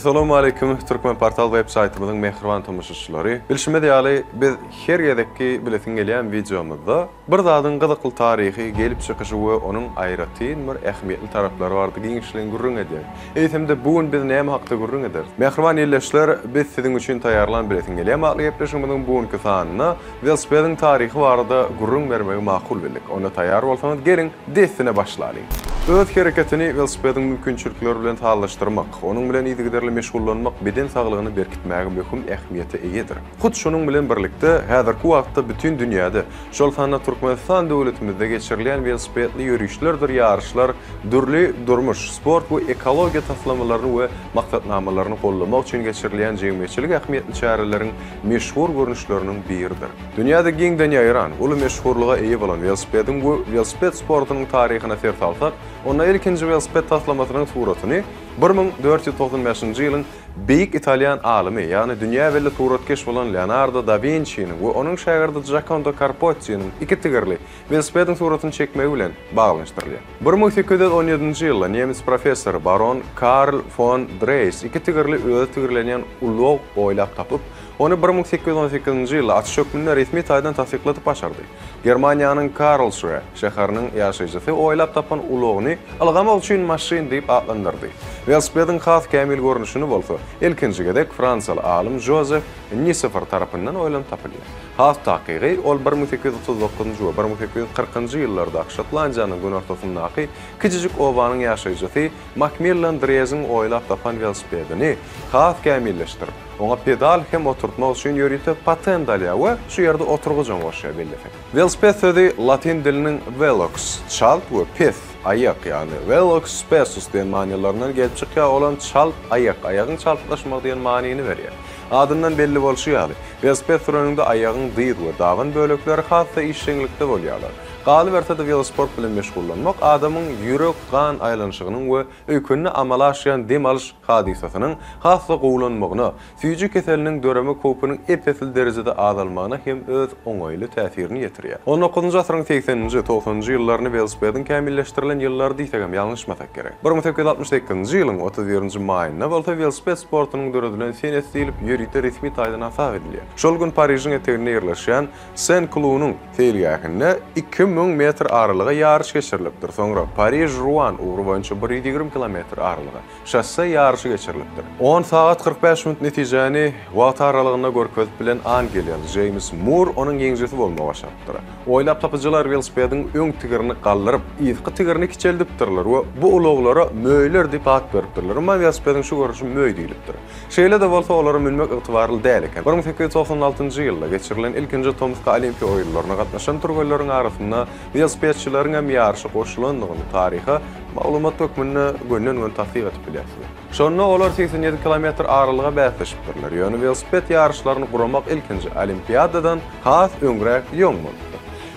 Essalawmaleýkim Türkmenportal web saýtymyzyň mähriban tomaşaçylary. Bilşimiz ýaly, biz her gezekki bilesiň gelýän wideomyzda bir zadyň gyzykly taryhy, gelip çykyşy we onuň aýratyn bir ähmiýetli taraplary barada giňişleýin gürrüň edýäris. Eýsemde bu gün biz näme hakda gürrüň ederis? Mähriban ildeşler, biz siziň üçin taýýarlan Bilesiň gelýän atly gepleşigimiziň bu günki sanynda Welosipediň taryhy barada gürrüň bermegi makul bildik. Onda taýýar bolsaňyz, geliň, dessine başlalyň! Öz hereketini welosipediň mümkinçilikleri bilen sazlaşdyrmak, onuň bilen yzygiderli meşgullanmak beden saglygyny berkitmäge möhüm ähmiýete eýedir. Hut şunuň bilen birlikde, häzirki wagtda bütin dünýäde, şol sanda Türkmenistan döwletimizde geçirilýän welosipedli ýörişlerdir ýaryşlar dürli durmuş, sport we ekologiýa taslamalaryny we maksatnamalaryny goldamak üçin geçirilýän jemgyýetçilik ähmiýetli çäreleriň meşhur görnüşleriniň biridir. Dünýäde giňden ýaýran, uly meşhurlyga eýe bolan welosipediň we welosiped sportunyň taryhyna ser salsak, onda ilkinji welosiped taslamasynyň suratyny 1495-nji ýylyň beýik italýan alymy, ýagny dünýä belli suratkeş bolan Leonardo da Winçiniň we onuň şägirdi Jakondo Karpottiniň iki tigirli welosipediň suratyny çekmegi bilen baglanyşdyrylýar. 1817-nji ýylda nemes professory baron Karl fon Dreýs iki tigirli özi tigirlenýän ulag oýlap tapyp, ony 1818-nji ýylda açyş hökmünde resmi taýdan tassykladyp başardy. Germaniýanyň Karlsruhe şäheriniň ýaşaýjysy oýlap tapan ulagyny ylgamak üçin maşyn diýip atlandyrdy. Welosipediň has kämil görnüşini bolsa ilkinji gezek fransiýaly alym Jozef Nisefor tarapyndan oýlanyp tapylýar. Has takygy, ol 1839-njy we 1840-njy ýyllardaky Şotlandiýanyň günortasyndaky kiçijik obanyň ýaşaýjysy Makmillan Dreziň oýlap tapan welosipedini has kämilleşdirip, oňa pedal hem oturtmak üçin ýörite patent alýar we şu ýerde oturgyjam goşýar bellesek. Welosiped sözi latyn diliniň velox, çalt we pes, aýak, ýagny velox spesus diýen manylaryndan gelip çykýar, olam çalt aýak, aýagyň çaltlaşmagy diýen manyny berýär. Adyndan belli bolşy ýaly, welosiped süreniňde aýagyň dyz we daban bölekleri has-da işjeňlikde bolýarlar. Galyberse-de welosport bilen meşgullanmak adamyň ýürek-gan aýlanyşygynyň we öýkende amala aşýan dem alyş hadysasynyň has-da gowulanmagyna, süýji keseliniň döremek howpunyň ep-esli derejede azalmagyna hem öz oňaýly täsirini ýetirýär. On dokuzynjy asyryň segseninji, togsanynjy ýyllaryny welosipediň kämilleşdirilen ýyllary diýsek hem ýalňyşmasak gerek. 1868-nji ýylyň 31-nji maýynda bolsa welosiped sportunyň döredilen senesi diýlip ýörite resmi taýdan hasap edilýär. Şol gün Parižiň eteginde ýerleşýän Sen-Klunyň seýilgähinde 2000 metr aralyga ýaryş geçirilipdir, soňra Pariž-Ruan ugry boýunça 120 kilometr aralyga. Şosse ýaryşy geçirilipdir. On sagat 45 minut netijäni wagt aralygynda görkezip bilen angliýaly Jeýms Mur onuň ýeňijisi bolmagy başarypdyr. Oýlap tapyjylar welosipediň öň tigrini galdyryp, yzky tigrini kiçeldipdirler we bu ulaglara möýler diýip at beripdirler. Umuman welosipediň şu görnüşi möý diýlipdir. Şeýle-de bolsa olara münmek ygtybarly däl eken. 1896-njy ýylda geçirilen ilkinji tomusky Olimpiýa oýunlaryna gatnaşan türgenleriň arasynda welosipedçileriň hem ýaryşa goşulandygyny taryha Maglumat hökmünde gönden-göni tassyk edip bilýärsiňiz. Şonda olar 87 kilometr aralyga bäsleşipdirler. Ýöne welosiped ýaryşlaryny guramak ilkinji Olimpiadadan has öňräk ýoň bolupdyr.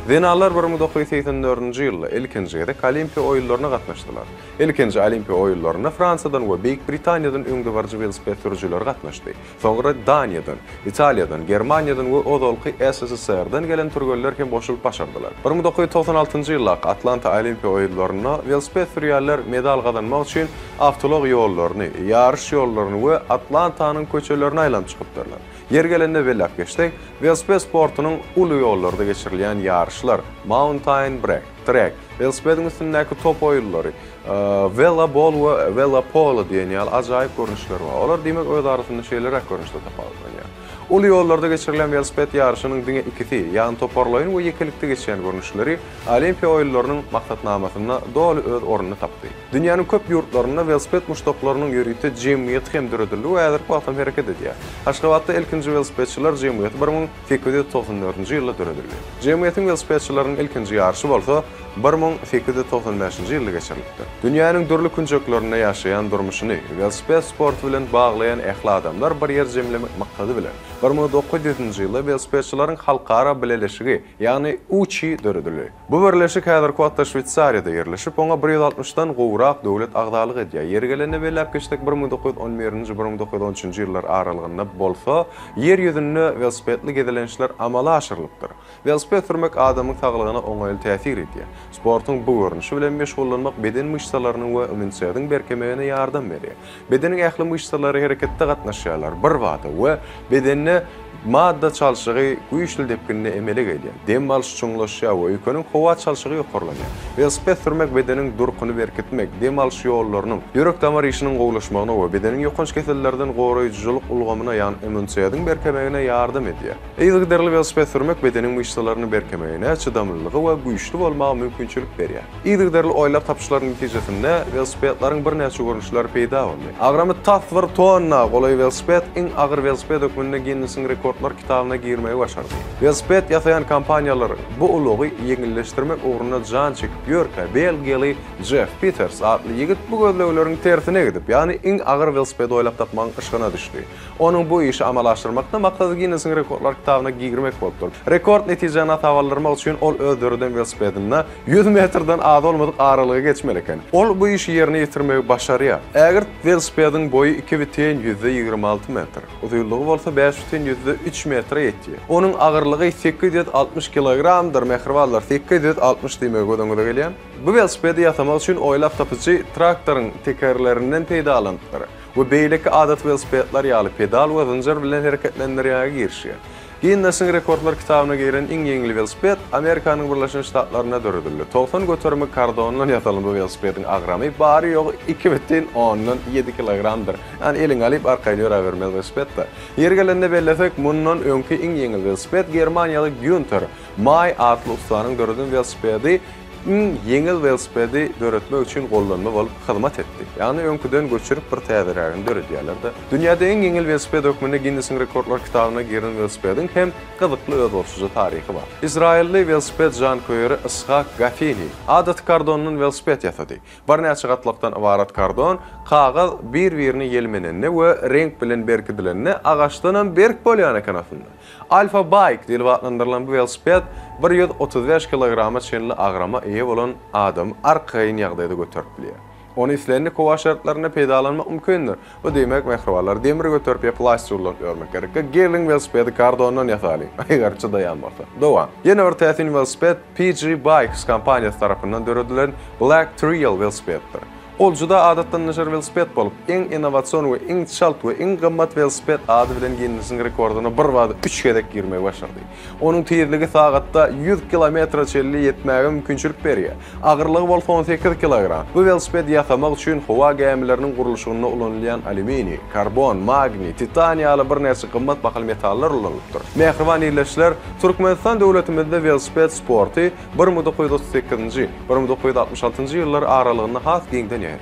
Zenanlar 1984-nji ýylda ilkinji gezek Olimpiýa oýunlaryna gatnaşdylar. Ilkinji Olimpiýa oýunlaryna Fransiýadan we Beýik Britaniýadan öňdebaryjy welosiped sürüjileri gatnaşdy. Soňra Daniýadan, Italiýadan, Germaniýadan we ozalky SSSR-den gelen türgenler hem goşulyp başardylar. 1996-njy ýyldaky Atlanta Olimpiýa oýunlarynda welosiped sürýänler medal gazanmak üçin awtoulag ýollaryny, ýaryş ýollaryny we Atlantanyň köçelerini aýlanyp çykypdyrlar. Ýeri gelende belläp geçsek, welosiped sportunyň uly ýollarda geçirilýän ýaryşlar, mauntain brek, trek, welosipediň üstündäki top oýunlary, Welobol we welopolo diýen ýaly ajaýyp görnüşleri bar. Olar diýmek öz arasynda şeýleräk görnüşde tapawutlanýar. Uly ýollarda geçirilýän welosiped ýaryşynyň diňe ikisi, ýagny toparlaýyn we ýekelikde geçýän görnüşleri Olimpiýa oýunlarynyň maksatnamasynda doly öz ornuny tapdy. Dünýäniň köp ýurtlarynda welosiped muşdaklarynyň ýörite jemgyýeti hem döredildi we häzirki wagt hem hereket edýär. Aşgabatda ilkinji welosipedçiler jemgyýeti 1894-nji ýylda döredildi. Jemgyýetiň welosipedçileriniň ilkinji ýaryşy bolsa 1895-nji ýylda geçirilipdir. Dünýäniň dürli künjeklerinde ýaşaýan durmuşyny welosiped sporty bilen baglaýan ähli adamlar bir ýer jemlemek maksady bilen, 1900-nji ýylda Welosipedçileriň halkara bileleşigi, ýagny UCI döredildi. Bu birleşik häzirki wagtda Şweýsariýada ýerleşip, oňa bir ýüz altmyşdan gowrak döwlet agzalyk edýär. Ýeri gelende belläp geçsek, 1911-nji, 1913-nji ýyllar aralygynda bolsa, Ýer ýüzünde welosipedli gezelençler amala aşyrylypdyr. Welosiped sürmek adamyň saglygyna oňaýly täsir edýär. Sportuň bu görnüşi bilen meşgullanmak beden myşsalarynyň we immunitetiň berkemegine ýardam berýär. Bedeniň ähli myşsalary hereketde gatnaşýarlar birbada we bedende madda çalşygy güýçli depginde emele gelýär. Dem alyş çuňlaşýar we öýkeniň howa çalşygy ýokarlanýar. Welosiped sürmek bedeniň durkuny berkitmek, dem alyş ýollarynyň, ýürek-damar işiniň gowulaşmagyna we bedeniň ýokanç kesellerden goraýjylyk ulgamyna, ýagny immunitetiň berkemegine ýardam edýär. Yzygiderli welosiped sürmek bedeniň myşsalaryny berkemegine, çydamlylygy we güýçli bolmaga mümkinçilik berýär. Yzygiderli oýlap tapyşlaryň netijesinde welosipedleriň birnäçe görnüşleri peýda boldy. Agramy tas bir tonna golaý welosiped iň agyr welosiped hökmünde Ginnesiň rekordlar kitabyna girmegi başardy. Welosiped ýasaýan kompaniýalar bu ulagy ýeňilleşdirmek ugrunda jan çekip ýörkä, belgiýaly Jeff Piters atly ýigit bu gözlegleriň tersine gidip, ýagny iň agyr welosipedi oýlap tapmagyň yşgyna düşdi. Onuň bu işi amala aşyrmakda maksady Ginnesiň rekordlar kitabyna girmek bolupdyr. Rekord netijäni hasaba aldyrmak üçin ol öz döreden welosipedinde 100 metrden az bolmadyk aralygy geçmeli eken. Ol bu işi ýerine ýetirmegi başarýar. Ägirt welosipediň boýy 2,26 metr, uzynlygy bolsa 5,3 metre ýetýär. Onuň agyrlygy 860 kilogramdyr, mähribanlar, 860 diýmegi göz öňüňize gelýär. Bu welosipedi ýasamak üçin oýlap tapyjy traktoryň tekerlerinden peýdalanypdyr. We beýleki adaty welosipedler ýaly pedal we zynjyr bilen hereketlendirýäge girişýär. Ginnesiň rekordlar kitabyna giren iň ýeňil welosiped Amerikanyň Birleşen Ştatlarynda döredildi. 90 göterimi kardondan ýasalan bu welosipediň agramy bary-ýogy 2,7 kilogramdyr. Ýagny eliňe alyp arkaýyn ýöräbermeli welosiped-de. Ýeri gelende bellesek, mundan öňki iň ýeňil welosiped germaniýaly Günter Maý atly ussanyň döreden welosipedi iň ýeňil welosipedi döretmek üçin gollanma bolup hyzmat etdi. Ýagny öňküden göçürip bir täzerägini döredýärler-de. Dünýäde iň ýeňil welosiped hökmünde Ginnesiň rekordlar kitabyna giren welosipediň hem gyzykly özboluşlyja taryhy bar. Izraýylly welosiped janköýeri Ishak Gafini adaty kardondan welosiped ýasady. Birnäçe gatlakdan ybarat kardon kagyz bir-birine ýelmenende we reňk bilen berkidilende agaçdanam berk bolýan eken aslynda. Alfa Bike diýlip atlandyrylan bu welosiped 135 kilograma çenli agrama eýe bolan adamy arkaýyn ýagdaýda göterip bilýär. Ony islendik howa şertlerinde peýdalanmak mümkindir. Bu diýmek, mähribanlar, demir göterip ýa plastik ulanyp ýörmek gerekkä, geliň welosipedi kardondan ýasalyň, eger çydaýan bolsa. Dowam. Ýene bir täsin welosiped PG Bikes kompaniýasy tarapyndan döredilen Black Trail welosipeddir. Ol juda adatdan daşary welosiped bolup, iň innowasion we iň çalt we iň gymmat welosiped ady bilen Ginnesiň rekordyna birbada üç gezek girmegi başardy. Onuň tizligi sagatda 100 kilometre çenli ýetmäge mümkinçilik berýär. Agyrlygy bolsa 18 kilogram. Bu welosipedi ýasamak üçin howa gämileriniň gurluşygynda ulanylýan alýuminiý, karbon, magniý, titan ýaly birnäçe gymmat bahaly metallar ulanylypdyr. Mähriban ildeşler, Türkmenistan döwletimizde welosiped sporty 1938-nji, 1966-njy ýyllar aralygynda has giňden ýaýraýar.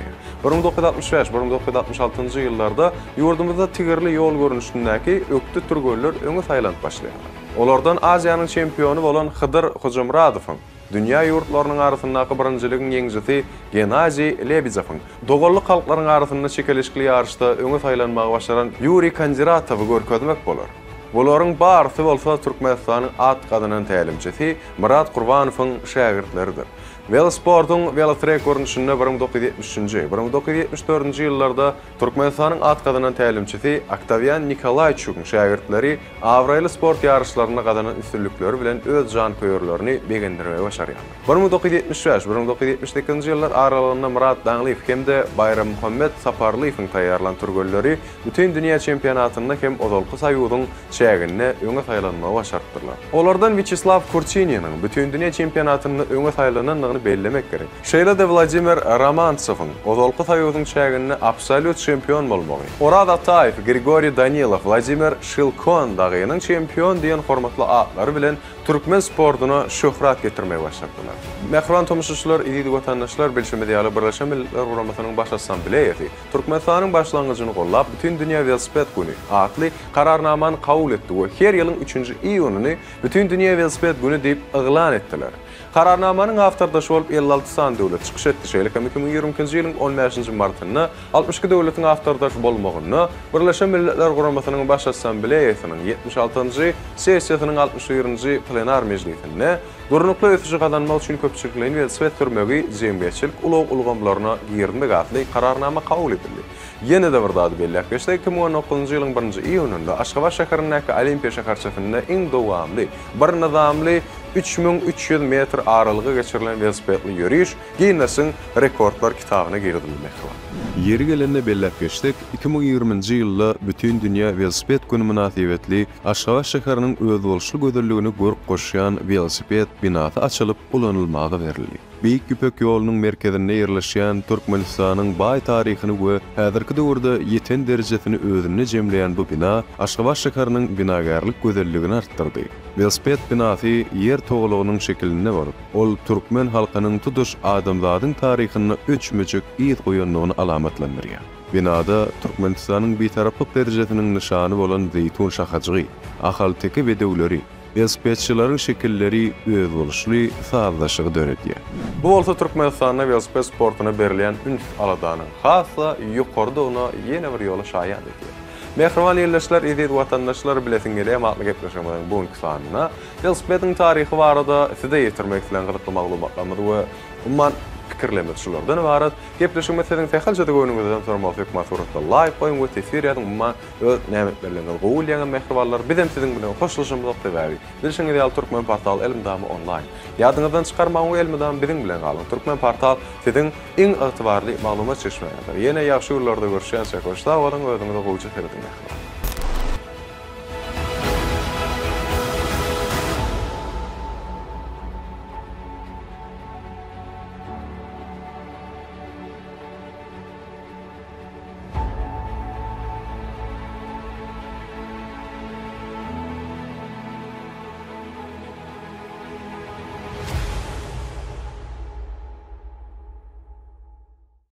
1965, 1966-njy ýyllarda ýurdumyzda tigirli ýol görnüşindäki ökde türgenler öňe saýlanyp başlaýarlar. Olardan Aziýanyň çempiony bolan Hydyr Hojamyradowyň, dünýä ýurtlarynyň arasyndaky birinjiligiň ýeňijisi Gennadiý Lebedewiň, doganlyk halklaryň arasynda çekeleşikli ýaryşda öňe saýlanmagy başaran Ýuriý Kondiratowy görkezmek bolar. Bularyň barysy bolsa Türkmenistanyň at gazanan tälimçisi Myrat Gurbanowyň şägirtleridir. Welosportuň welotrek görnüşinde 1973-nji, 1974-nji ýyllarda Türkmenistanyň at gazanan tälimçisi Oktawian Nikolaýçugyň şägirtleri abraýly sport ýaryşlarynda gazanan üstünlikleri bilen öz janköýerlerini begendirmegi başarýarlar. 1975, 1978-nji ýyllar aralygynda Myrat Daňlyýew hem-de Baýrammuhammet Saparlyýewiň taýýarlan türgenleri Bütindünýä çempionatynda hem ozalky Soýuzyň çäginde öňe saýlanmagy başarypdyrlar. Olardan Wýaçeslaw Kurçininiň Bütindünýä çempionatynda öňe saýlanandygyny bellemek gerek. Şeýle-de Wladimir Romantsewiň ozalky Soýuzyň çäginde absolýut çempion bolmagy, Oraz Ataýew, Grigoriý Danilow, Wladimir Şilkon dagynyň çempion diýen hormatly atlary bilen türkmen sportuna şöhrat getirmegi başardylar. Mähriban tomaşaçylar, eziz watandaşlar, bilşimiz ýaly, Birleşen Milletler Guramasynyň Baş Assambleýasy Türkmenistanyň başlangyjyny gollap, Bütindünýä welosiped güni atly Kararnamany kabul etdi we her ýylyň üçünji iýunyny Bütindünýä welosiped güni diýip yglan etdiler. Kararnamanyň awtordaşy bolup 56 sany döwlet çykyş etdi, şeýle hem 2022-nji ýylyň on bäşinji martynda 62 döwletiň awtordaş bolmagynda Birleşen Milletler Guramasynyň Baş Assambleýasynyň ýetmiş altynjy sessiýasynyň altmyş birinji plenar mejlisinde Durnukly ösüşi gazanmak üçin köpçülikleýin welosiped sürmegi jemgyýetçilik ulag ulgamlaryna girizmek atly Kararnama kabul edildi. Ýene-de bir zady belläp geçsek, 2019-njy ýylyň birinji iýunynda Aşgabat şäherindäki Olimpiýa şäherçesinde iň dowamly, bir nyzamly 3300 metr aralyga geçirilen welosipedli ýöriş Ginnesiň rekordlar kitabyna girizildi mähriban. Ýeri gelende belläp geçsek, 2020-nji ýylda Bütindünýä welosiped güni mynasybetli Aşgabat şäheriniň özboluşly gözelligine görk goşýan welosiped binasy açylyp ulanylmaga berildi. Beýik Ýüpek ýolunyň merkezinde ýerleşýän Türkmenistanyň baý taryhyny we häzirki döwürde ýeten derejesini özünde jemleýän bu bina Aşgabat şäheriniň binagärlik gözelligini artdyrdy. Welosiped binasy Ýer togalagynyň şekilinde bolup, ol türkmen halkynyň tutuş adamzadyň taryhynda öçmejek yz goýandygyny alamatlandyrýar. Binada Türkmenistanyň Bitaraplyk derejesiniň nyşany bolan zeýtun şahajygy, ahalteke bedewleri, welosipedçileriň şekilleri özboluşly sazlaşygy döredýär. Bu bolsa Türkmenistanda welosiped sportuna berilýän üns-aladanyň has-da ýokarydygyna ýene bir ýola şaýat edýär. Mähriban ildeşler, eziz watandaşlar, Bilesiň gelýärmi atly gepleşigimiziň bu günki sanynda welosipediň taryhy barada size ýetirmek islän gyzykly maglumatlarymyz we umuman pikirlerimiz şulardan ybarat. Gepleşigimiz siziň sähelçe-de göwnüňizden turmasa hökman suratda laýk goýuň we teswir ýazyň umuman öz näme etmelidigiňizi gowy bilýäňiz mähribanlar bizem siziň bilen hoşlaşamyzok sebäbi bilşiňiz ýaly Türkmen portal elmydama onlaýn. Ýadyňyzdan çykarmaň we elmydama biziň bilen galyň Türkmen portal siziň iň ygtybarly maglumat çeşmäňizdir. Ýene ýagşy günlerde görüşýänçäk hoş sag boluň özüňize gowja serediň mähriban.